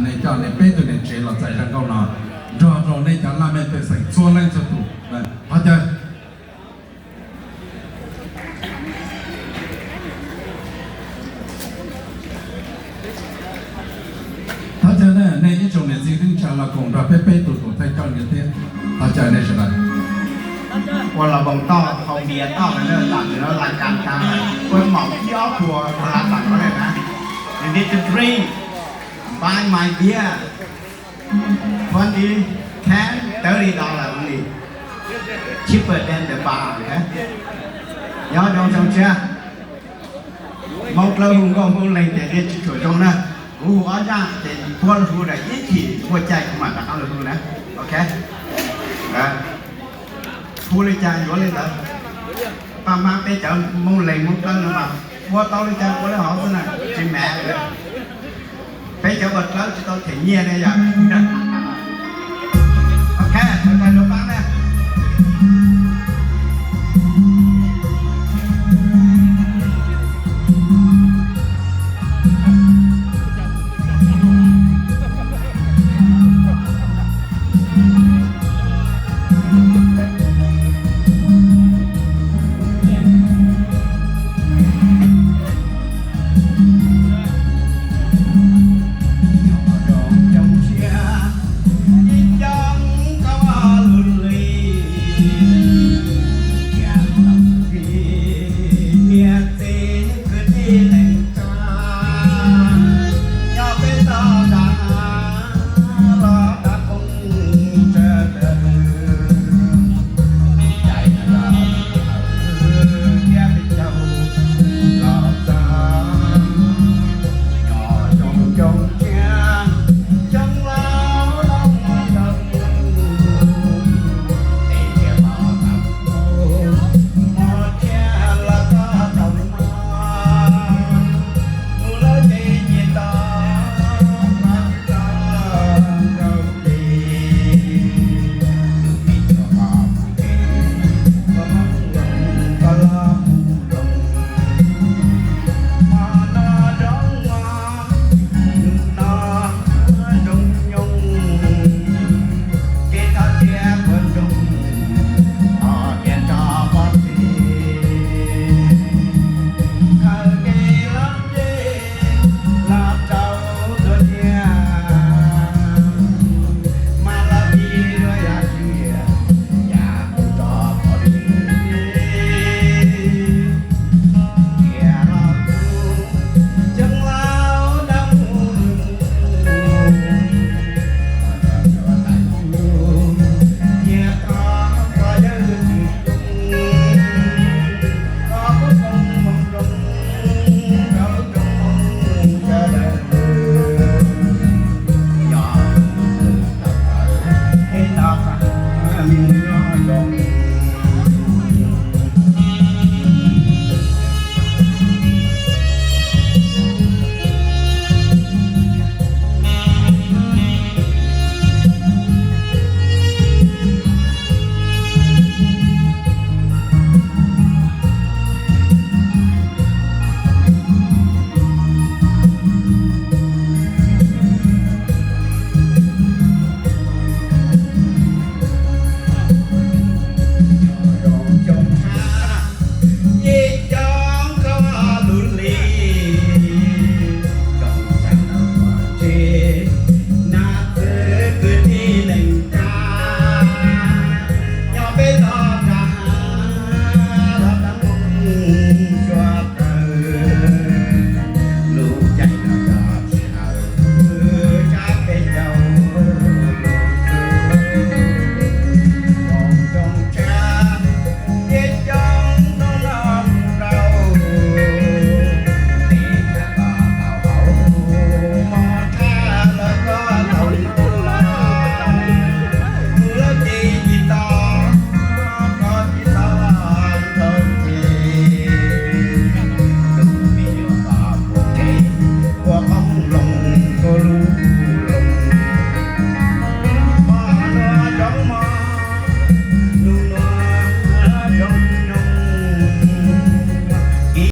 Nej coj nej peb tug niam tsev los txais zaj nkauj no nrog rau nej cov laj mej pej xeem txhua leej txhua tus. Thov caw. Thov caw nej ib tsoom niam txiv neej tsa los koom nrog peb peb tug tus thawj coj thiab. Thov caw nej sawv daws. Ua los voos toj, haus npias toj, tam sim no laj kas tas, ua maum ib ob puas ua laj tas no na. You need to drink, buy my beer, twenty, ten, thirty dollar only, cheaper than the bar, okay? Nyob zoo zoo siab. Hmoob dlawb hu nkauj Hmoob leeg ces yeej tsis tshua zoo na. Kuv hu ob zaj ces puab lug hu lawm ib chim muaj caij kuv mam rov qab lug hu na. Ok. Hu li cas yuav li ntawd. Paj hmab peb cov Hmoob leeg Hmoob dlawb no mas ua tau li cas ua li hov xwb na, tsis mam. Peb cov ua dlawb tsis tau them nyiaj ne yom. Ok, sawv daws rau